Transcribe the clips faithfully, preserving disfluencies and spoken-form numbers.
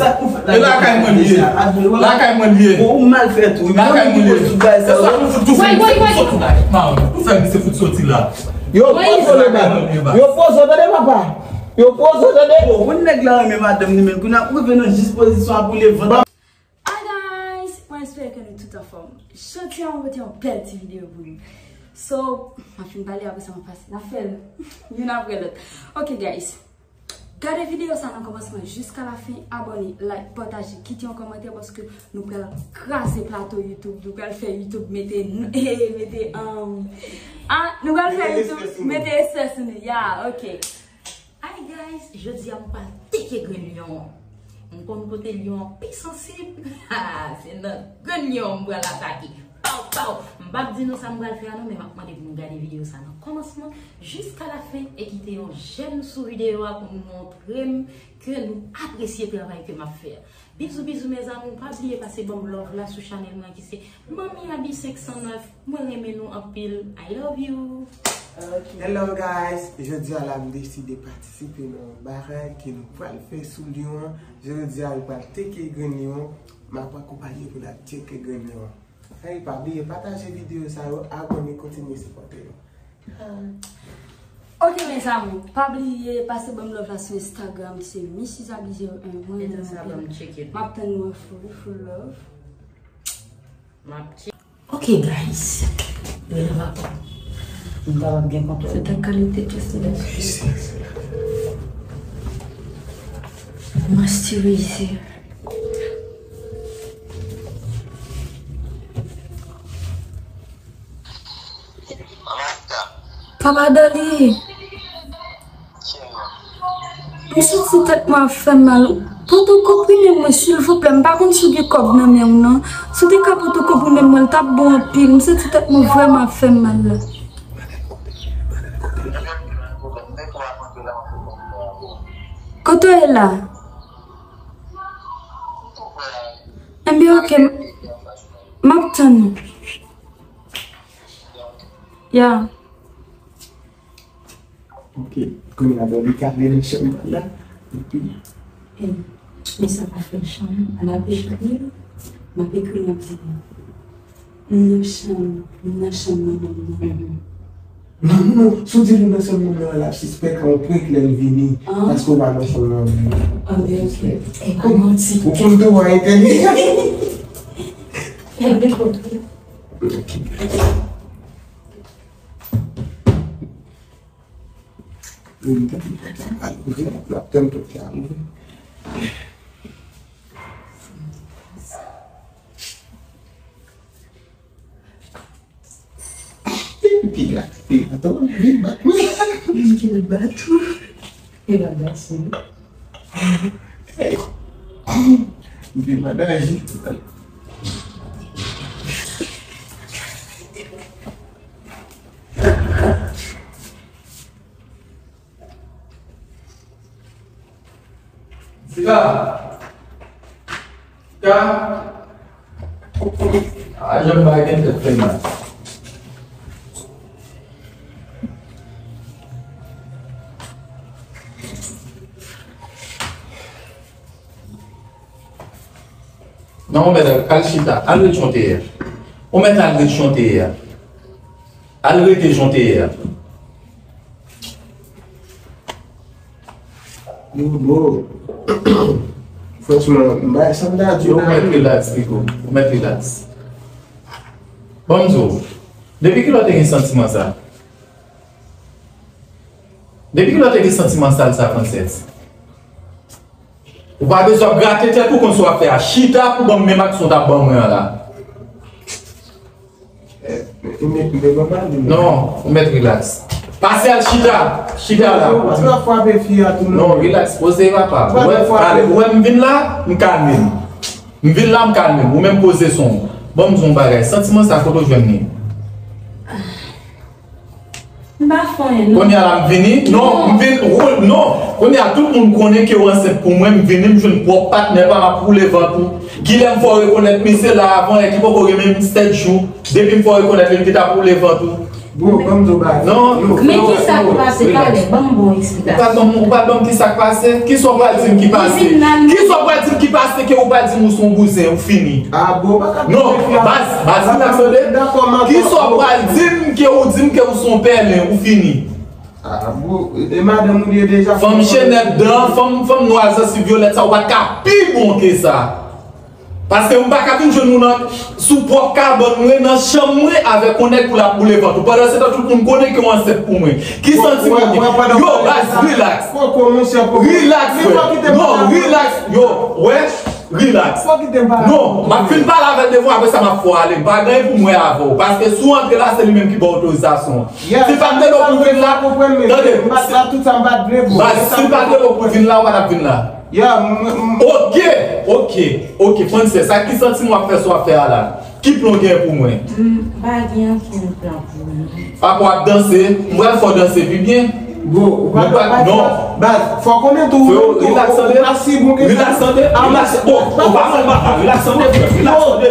Sa ou fè la. E lakay mwen li ye. Lakay mwen li ye. Bon, ou mal fè tou. Lakay mwen li ye. Se sa nou fout tou fè. Misye fout soti la. Yo poze w tande, papa. Yo poze w tande, papa. Yo poze w tande. Bon, ou nèg la renmen madanm li, men kounye a pou vin nan jis pozisyon ap woule vant. Hi guys, mwen espere ke nou tout anfòm. Jodi a mwen pote yon bèl ti videyo pou nou. So, m ap fin pale, apre sa m ap pase. N ap fè l youn apre lòt. Ok guys, gade videyo sa nan kòmansman jiska lafen, abòne, like, pataje, kite yon kòmantè paske nou pral kraze plato YouTube, nou pral fè YouTube mete, mete, um, ah, nou pral fè YouTube mete respè sou nou. Yeah, ok. Hi guys, jodi a m pral teke grenn lyon an. M konn kote lyon an pi sansib. Ha, se nan grenn lyon an m pral atake. Paw, paw. M p ap di nou sa m pral fè a non, men m ap mande pou nou gade videyo sa nan kòmansman jiska lafen e kite yon j'aime sou videyo a pou nou montre m ke nou apresye travay ke m ap fè a. Bizou, bizou, mes amours. Pa bliye pase ban m love la sou chanèl mwen ki se Manmi Abi senk san nèf. Mwen renmen nou anpil. I love you. Hello guys, jodi a la m deside patisipe nan yon bagay ke nou pral fè sou lyon an. Jodi a nou pral teke grenn lyon. M ap akonpanye pou n ap teke grenn lyon. Hey, pa bliye pataje videyo sa yo, abòne, kontinye sipòte nou. Ok, mes amours, pa bliye pase ban m love la sou Instagram ki se Missis Abi zewo en. Mwen renmen nou anpil. M ap tann nou an full, full love. M ap tcheke. Ok guys, love up. M pa gen kontwòl. Se ta kalite test la. Moisturizer. Papa Dali, m santi tèt mwen ap fè m mal. Pote konprime mwen silvouplè, m pa konn si w gen kòb nan men w nan. Si w te ka pote konprime mwen, l t ap bon anpil. M santi tèt mwen vrèman ap fè m mal la. Kote w ye la? Enben ok, m ap tann ou. Ya. Ok, kounye a Dali ka vin nan chanm mwen la. Epi. Em, men sa pa fè chanm, al ap ekri, m ap ekri, m ap di, m nan chanm, m nan chanm manman m nan. Non, non, non, si w di nou nan chanm manman m nan, l ap sispèk yon prank lè m vini, paske w pa nan chanm nan. Anben ok. E kòman ti. Ou konn tou, w entèlijan. Enben ok. Pi la, pi la, tou, vin bat mwen. Vin ki l bat ou. E la, bat se. Hey. Vin madan aji. Sila! Ka! A, janm bay gen tèt fè mal. Non, ou mèt al, al chita, al ret jan w te ye a. Ou mèt al ret jan w te ye a. Al rete jan w te ye a. Yo, bro. Franchman, m bay sa m ta di. Yo, ou mèt relax, Rico. Ou mèt relax. Ban m di w, depi kilè w te gen santiman sa? Depi kilè w te gen santiman sal sa, Francette? Ou pa bezwen ap grate tèt ou, konn sa w ap fè a. Chita pou ban m menm aksyon w t ap ban mwen an la. Non, ou mèt relax. Pase al chita. Chita la. Ou pa frape fi a tou non. Non, relax, poze papa. Ou wè, ou wè m vin la, m kalme m. M vin la, m kalme m. Ou menm poze son w. Ban m di w yon bagay. Santiman sa, kote w jwenn li? M pa fè anyen, non. Kounye a la m vini. Non, m vin, non. Kounye a tout moun konnen ke w ansent pou mwen, m vini, m jwenn pwòp patnè pa m ap woule vant ou. Kilè m fè w rekonèt misye la avan, e ki poko gen menm sèt jou. Depi m fè w rekonèt li, m te t ap woule vant ou. Bro, ban m di w bagay. Non, men ki sa k pase talè? Ban m bon eksplikasyon. Ou pa ban m, ou pa ban m ki sa k pase? Ki sa w pral di m ki pase? Ki sa w pral di m ki pase ke ou pa di m ou se yon bouzen, ou fini. Ah, bro, pa ka. Non, baz, baz, relax tande. Ki sa w pral di m ke ou di m ke ou se yon pèlen, ou fini. Ah, bro, e madanm ou li ye deja. Fanm chenèt dan, fanm, fanm nwa zansi vyolèt sa, ou pa t ka pi bon ke sa. Paske m pa ka vin jwenn ou nan, sou pwòp kabann mwen, nan chanm mwen, avèk yon nèg pou l ap boule vant ou. Pandan se tan, tout moun konnen ke w ansent pou mwen. Ki santiman w gen? Yo, baz, relax. Relax, frè. Non, relax. Yo, wè, relax. Non, m ap fin pale avè l devan, apre sa m ap fè w ale. M pa gen anyen pou m wè avè w. Paske si w antre la, se li menm ki ba w otorizasyon. Si l pa t gen lè pou vin la, tande. Baz, si l pa t gen lè pou vin la, ou pa t ap vin la. Ya, m, m, Ok, ok, ok, Frances, sa ki santi m w ap fè sa w ap fè a la? Ki plan w gen pou mwen? M pa gen ankenn plan pou ou non. Apa w ap danse? M pral fè w danse pi byen. Bro, ou pa ka bay sa. Non. Baz, fò konnen tou, ou menm tou, ou pa si bon ke sa. Relax tande, relax. Oh, ou pa pran l papa, relax tande, frè, relax tande.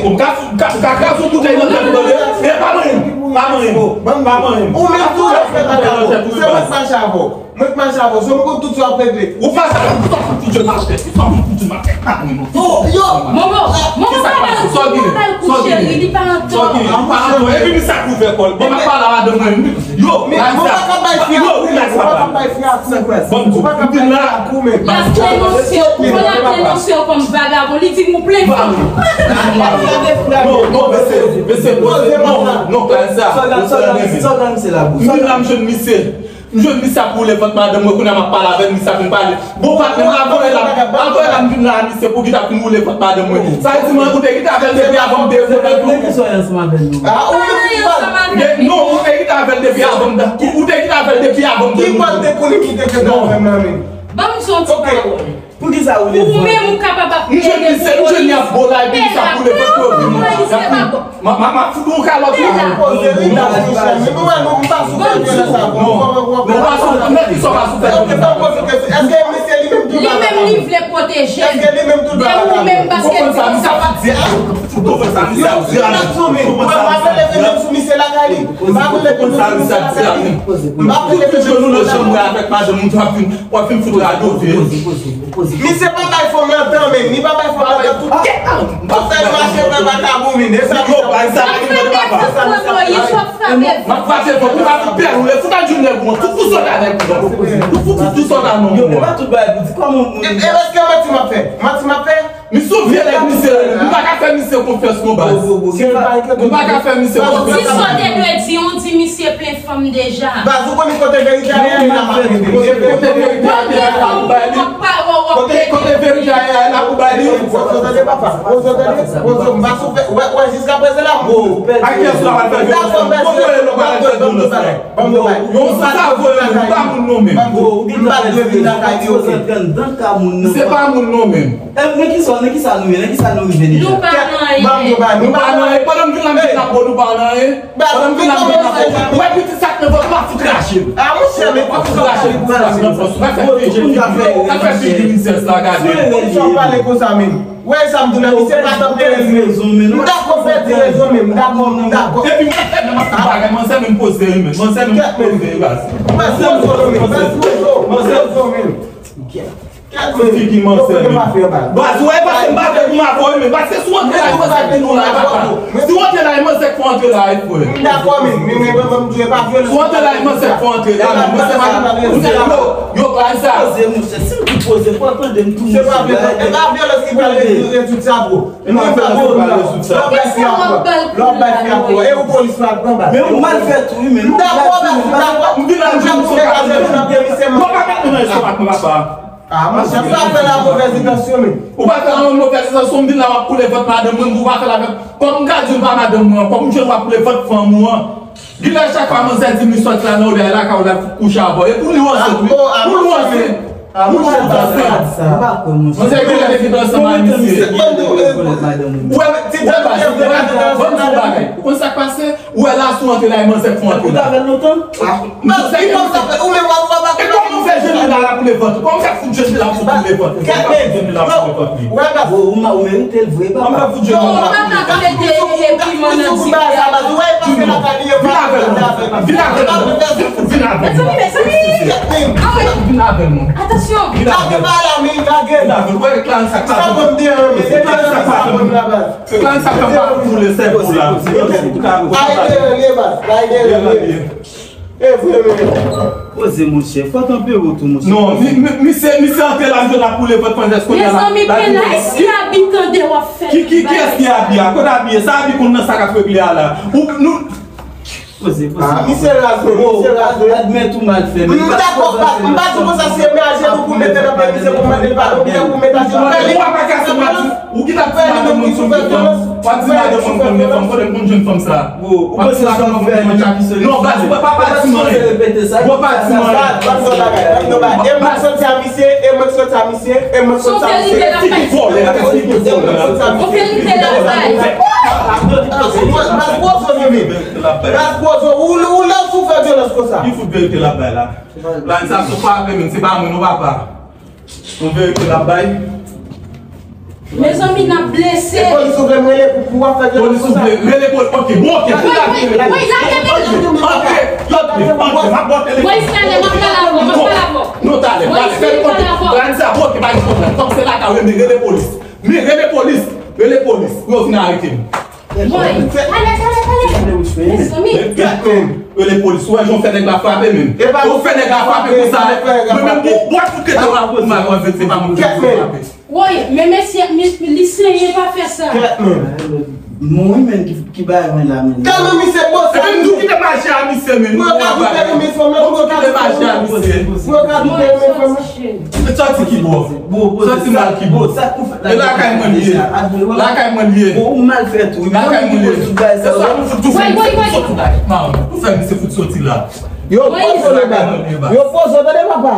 Ou ka, ka, ka kraz yon boutèy nan tèt ou tande. E pa manyen m, pa manyen m, pa manyen m. Ou menm tou, respè pa ta bon. Se mwen k mache avè w. Mwen k mache avè w, so m konn tout sa w ap regle. Ou pa sa, ou pa fout fout jèn mache, ou pa fout fout jèn mache. Pa mwen non. Oh, yo, Momo, Momo pa ba l kout, pa ba l kout cheri, li pa antan. Epi li sa k ouvè kò l. Bon, m ap pale a madanm mwen. Yo, men ou pa ka bay fi a kou, ou pa ka bay fi a kou. Bon, m di w, m vin la. L ap denonse w, ou konn ap denonse w kòm vagabon, li di m ou plen fanm. Non, non, mesye, mesye, non, non, Clarissa, sa w gade misye la, bro? M vin la, m jwenn misye. M jwenn misye ap woule vant madanm mwen, kounye a m ap pale avè l, misye ap vin pale. Bon, patnè m, avan yè la, avan yè la, m vin la a misye pou ki t ap vin woule vant madanm mwen. Sa vle di mwen, ou te kite avè l depi avan m te woule vant ou. Nèg ki sòy ansanm avè l non. Ah, ou menm ki pale. Non, ou te kite avè l depi avan m te, ou te kite avè l depi avan m te woule. Ki pòt te konnen ki te kite avè m nan men? Ban m di w ti pawòl. Poukisa ou vle vann? Ou menm ou kapab ap plede pou polis. M jwenn misye, m jwenn li ap bo la, epi misye ap woule vant pou yo vin. M ap, m ap, m ap fout ou yon kalòt. Poze relax, monchè. Men nou wè nou, m pa sou fè vyolans avè w. Non, non, w pa sou, nan ki sa w pa sou fè vyolans avè m? Ok, sa w poze kesyon. Èske misye li menm tou vagabon? Li menm li vle pwoteje l. Èske li menm tou vagabon? Ou konprann sa misye ap di a? Ou konprann sa misye ap di a? M pa vle leve men m sou misye lakay li. M pa vle leve men m sou misye lakay li. M pa vle leve men m sou misye lakay li. Tout jounen nou nan chanm mwen avèk madanm mwen, w ap vin, w ap vin fout radote. Misye pa bay fanm nan tan, men li pa bay fanm nan tan tout. Tout sa yo mache fè vagabon, men e sa misye ap fè. M ap frape fò, ou pa pè, ou lè fout al jwenn nèg ou an, tout pou sòt a nèg ou an. Tout pou, tout sòt a nonm ou an. Yo, men pa tout bagay pou di, kòman moun. E, e èske manti m ap fè? Manti m ap fè? Misye yon vye nèg, misye, nou pa ka fè misye konfyans non, baz. Nou pa ka fè misye konfyans. Di sa w te dwe di, ou di misye plen fanm deja. Baz, ou konnen kote verite a ye a, l ap ap rete. Kote verite a ye a, l ap ap bay li. Kote, kote verite a ye a, l ap ap bay li. Wozo tande papa, Wozo tande, Wozo, m pa sou fè, wè, wè, jiskaprezan la, m gwo. Ak kiyès ou la pral fè vyolans? Kote w ye nou pral fè vyolans la? Ban m yon bagay. Yon sou sa voye, ou pa moun non menm. M pa dwe vin lakay li, ok. Se pa moun non menm. E, nan kisa, nan kisa nou ye? Nan kisa nou rive deja? Nou pa nan anyen. Ban m yon bagay. Nou pa nan anyen. Pandan m vin la, m vin la, bon, nou pa nan anyen. Pandan m vin la, m vin la, bon. Ou wè pitit sa k nan vant, pa fout rache l. Ah, monchè, men pa fout rache l, pitit sa k nan vant. Ou pa fè figi, ou pa fè figi misyè sa, gade. Ou pale konsa menm. Wè sa m di w la, misye pa t antere l menm. M dakò, pèdi rezon menm, m dakò, m dakò. Epi manzè menm ap fè bagay, manzè menm poze wi menm, manzè menm poze wi baz. Baz, poze w menm, baz, poze w, poze w menm. Kèt figi manzè menm. Baz, ou wè, paske m pa vle pou m avè w menm, paske si w antre la, e manzè ki nou la, e papa. Si w antre la, e manzè k fè w antre la, e frè. M dakò, men, men, men, ban m di w, e pa vyolans. Si w antre la, e manzè k fè w antre la, men manzè pa, ou se yo, yo, pa sa. Poze, monchè, si m di poze, fò w tande m tou, monchè. Se pa vyolans, e pa vyolans ki pral rezoud sa, bro. E pa vyolans ki pral rezoud sa. Lè w bay fi a kou, lè w bay fi a kou, e ou polis la pran bal. Men ou mal fè tou, wi, men. M dakò, baz, m dakò. M vin la, m jwenn sou ka. Ou pa ka nan estomak mwen, papa. Ah, monchè, m pa fè la movèz entansyon, men. Ou pa fè la movèz entansyon, m vin la, w ap koule vant madanm mwen, m pou w pa fè la vant. Kòm m ka di w pa madanm mwen, kòm m jwenn w ap koule vant fanm ou an. Gilè, chak fwa manzè di m li sòti la nan odè lakay ou, l al kouche avè w. E pou li w ansent, wi. Pou li w ansent. Monchè, pa sa, pa sa. Monchè, ki lè te fin ansanm ak misye? Ou wè, ti dam, ban m di w bagay. Ou konn sa k pase? Ou wè la sou antre la, e manzè fon antre la. Ou t avè l lontan? Manzè ki konn sa fè, ou menm w ap fè bagay. E kòman w fè jwenn li la pou levant? Kòman w fè fout jwenn li la pou levant? Kèt men. Jwenn li la pou levant li. Ou wè, baz. Ou merite l vre, papa. Kòman w fè fout jwenn li la pou levant? Vin avè l. Vin avè l. Vin avè l. Mezanmi, mezanmi. Vin avè l. Atansyon. Vin avè l. Vin avè l. Ou wè, Clarence sa k pa bon. Clarence sa k pa bon. Clarence sa k pa bon pou le sèvo la. Ay, de, de, baz. Ay, de, de. E vre, men. Poze, monchè. Fò tanpe ou tou, monchè. Non, mi, mi, misye, misye antre la, misye la pou levant pandan kounye a la. Mezanmi, pena, eski Abi tande w ap fè? Ki, ki, kiyès ki Abi a? Kote Abi ye? Sa Abi konn nan sa k ap regle a la? Ou, nou, Poze, poze. Ah, misye raz, wi, misye raz, wi. Admèt ou mal fè, men. M dakò, baz, m pa di konsa, se men ajenou pou mete nan pye misye, pou mande l padon, oubyen pou mete ajenou. Ou pa ka se mati. Ou ki t ap di madanm mwen konn gen fanm. W ap di madanm mwen konn gen fanm. Kote m konn jwenn fanm sa? Ou panse sa w fè li? Non, baz, ou pa, pa, pa di m anyen. Ou pa di m anyen. Baz, ban m di w bagay, ban m di w bagay. E mwen k soti a misye, e mwen k soti a misye, e mwen k soti a misye. Ki, ki vòlè a? Ki, ki vòlè a? Ou verite l ap bay. Baz, gwo zo, men. Baz, gwo zo, ou, ou lè w sou fè vyolans konsa. Ki fout verite l ap bay la? Baz, sa sou frape, men se pa mwen, non, papa. Yon verite l ap bay. Mezanmi, n ap blese. E polis ou vle m rele pou, pou w ap fè vyolans konsa? Polis ou vle, rele polis. Ok, bon, ok, fout la vini. Woy, lage men nan. Ok, ok, ok, m ap bò telefòn. Woy, talè, m ap pale avè w, m ap pale avè w. Non, talè, talè, fè l konte. Woy, talè, ok, pa gen pwoblèm. Kòm se lakay ou, men rele polis. Men rele polis. Rele polis. Pou yo vin arete m. Woy, talè, talè, talè. Mezanmi. Rele polis. Ou wè jan w fè nèg la frape, men. Ou fè nèg la frape konsa, mwen menm, bon, bon, tout kote w ap, ou mal wè, se pa moun ki frape. Woy, men mesye, mi, li senyen, pa fè sa. Kèt, men. Mouri, men, ki, ki bagay mwen la, men. Tèlman misye bosan. Epi m di w kite maji a misye, men. Mwen ka kite maji a misye. Mwen ka kite maji a misye. Sòti ki bò? Sòti mal ki bò? E lakay mwen li ye. Lakay mwen li ye. Lakay mwen li ye. E sa pou fout tou fè misye fout sòti la. Yo poze w, tande, papa. Yo poze w, tande, papa.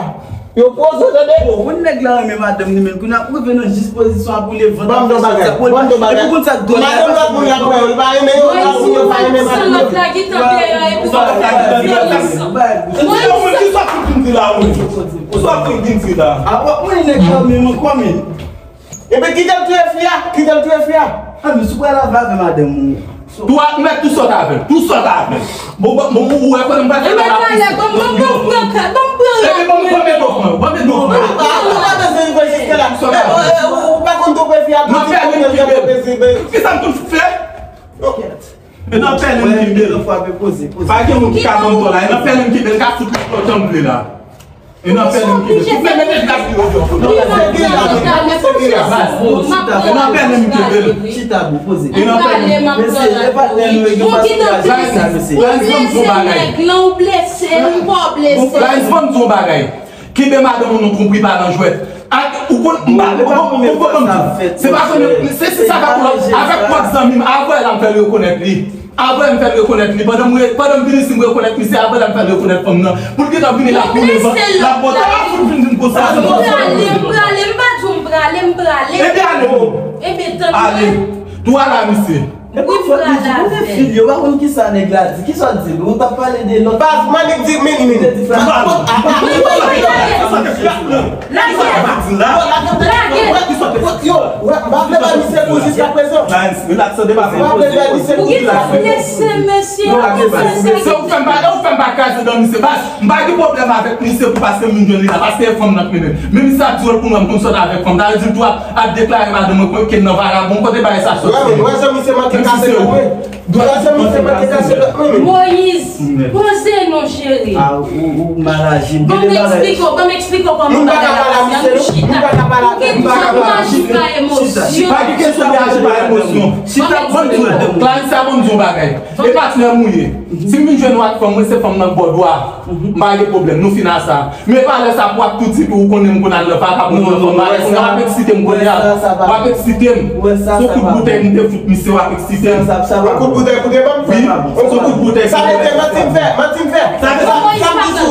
Yo poze w, tande. Bon, moun nèg la renmen madanm li, men kounye a pou rive nan jis pozisyon a pou levant. Ban m di w bagay. Ban m di w bagay. Epi konn sa dwòl la. Madanm lòt moun la pran yo, li pa renmen yo, lòt moun yo pa renmen madanm yo. Ki sa w fout vin di la, ou menm? Ki sa w fout vin di la? Apa moun nèg la renmen mwen kòm. Ebyen, kite l touye fi a, kite l touye fi a. A, men si w pral lave avè madanm ou. Tou a, mèt tou sòt avè l, tou sòt avè l. Bon, bon, bon, ou wè pandan m pa t la. Ebyen, talè, bon, bon, bon, pran kè, bon, pran. Ebyen, bon, bon, men bon, bon, men bon. Ou pa bezwen rive jiske la. Ou pa konn touye fi a. Nan pèlen m kenbe l. Kisa m konn fè? E nan pèlen m kenbe l. Pa gen moun ki ka ban m tò la. E nan pèlen m kenbe l, ka fout li lòt jan m vle la. E nan pèlen m kenbe l. Fout men mete gaz li yo. E nan pèlen m kenbe l. Chita, bon, poze. E nan pèlen m. Mesye, e patnè nou e gen pa sou gaz sa, mesye. Ou blese nèg lan, ou blese, ou pa blese. Guys, ban m di w yon bagay. Kenbe madanm ou nan twonpri, pa nan jwèt. Ak, ou konn, m pa, ou konn, ou konn, se pa konn, se, se sa k ap pou l, avèk pwòp zanmi m, avè l ap fè l rekonèt li. Avè m fè l rekonèt li. Pandan m re-, pandan m vin isit, m rekonèt misye, avè l ap fè l rekonèt fanm nan. Pou l gentan vini la pou levant, l ap monte, l ap fout vin di m konsa. M prale, m prale, m pa di w m prale, m prale. Ebyen, ale. Ebyen, tande. Ale. Tou ala, misye. Epi fòk li di, ou te fil yo, pa konn kisa nèg la di, kisa w di, ou t ap pale de lòt. Baz, Manik di, men, men. Ou te di flash. Lage. Lage. Yo, m pa vle bay misye kou jiskaprezan. Nice, relax, se pa vre. M pa vle bay misye kou jiskaprezan. Se ou fè m pa, ou fè m pa kraze dan misye. Baz, m pa gen pwoblèm avèk misye pou paske m vin jwenn li la, paske e fanm nan k mennen. Men misye ap di w l pou mwen, m konn sòt avèk fanm. Sa vle di l tou ap, ap deklare madanm mwen ke l nan vagabon, kote bagay sa sòti? Wè, men, wè jan misye manke kase dòt mwen. Wè jan misye manke kase dòt mwen, men. Moyiz, poze non, cheri. Ah, ou, ou mal aji. Ban m eksplike w, ban m eksplike w kòman bagay la pase. Ann nou chita. Ou gen dwa aji pa emosyon. Pa gen kesyon de aji pa emosyon. Chita, ban m di w, Clarissa, ban m di w yon bagay. E patnè m ou ye. Si m vin jwenn ou ak fanm, mwen se fanm nan k ba w dwa. M pa gen pwoblèm, nou fin a sa. Men pa lè sa pou w ap tou di tou ou konnen m konn al nan vagabon, nan fanm bagay, kounye a w ap eksite m kounye a. W ap eksite m. Se yon kout boutèy m te fout misye, w ap eksite m. Yon kout boutèy pou te ban m? Wi, se yon kout boutèy. Sa vle di manti m fè, manti m fè. Sa vle di, sa m di sou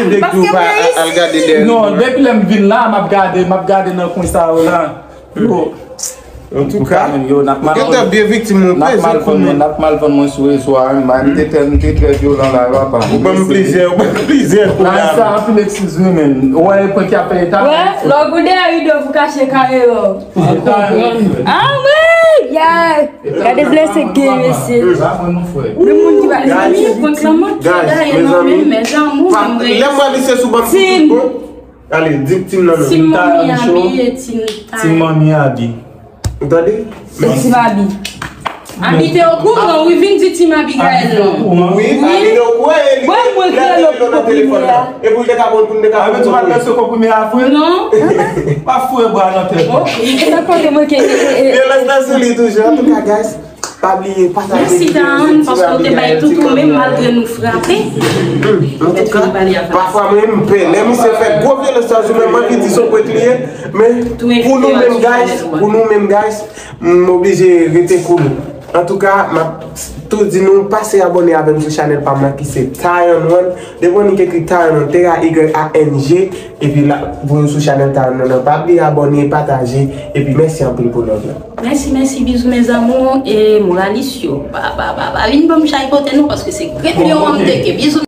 Mande Degdo pa al gade dèyè. Non, depi lè m vin la, m ap gade, m ap gade nan kwen sa yo la. Yo, Antouka, yo, n ap mal yo te byen viktim yon n ap plezi mal pou vann mwen, mwen. N ap mal vann mwen sou rezo a, wi, man. M te trè, m te trè vyolan la, papa. Ou ban m plizyè, ou ban m plizyè kou Nan la. Sa anpil excuse me, man. Ou wè pwen ki ap fè eta. Wè, lè w goude a rido pou kache kare yo. Eta, Ah, wè, yeah. Gade blese k gen, mesye. La mwen nou frè. Men moun ki pa Guys, kont la mwen guys, dayè nan mezanmi, men, men, zanmou, pa- zanmou. Lè m prale se sou ban m Tim. Bon. Ale, di Tim nan men. Tim Tim manmi Taran Show. Abi e Tim Tim manmi Abi. Ou tande? Tim Abi. Abi te okouran, wi, vin di Team Abigail non. Wi, Abi te okouran, e li te lè te nan telefòn nan. E pou l te ka konn, pou l te ka konn. Abi, ou pa t lese konprime a vre? Non. Pa foure bwa nan tèt ou. E sa pote mwen ke. Vyolans nan sou li toujou. Antouka, guys, pa bliye pataje. Mèsi Taran, paske ou te bay tout ou menm malgre nou frape. Antouka, pafwa mwen m pè. Lè misye fè gwo vyolans sa sou mwen, m anvi di se yon prank li ye. Men pou nou menm, guys, pou nou menm, guys, m oblije rete cool. Antouka, m ap tou di nou, pase abòne avè m sou chanèl pa m nan ki se Tayan One. Depi w ki ekri Tayan One, T A Y A N G, epi la, voye w sou chanèl Tayan One nan. Pa bliye abòne, pataje, epi mèsi anpil pou love la. Mèsi, mèsi, bizou mes amours, e moralis yo. Pa, pa, pa, pa vin ban m chay kote nou, paske se grenn yo an m teke. Bizou.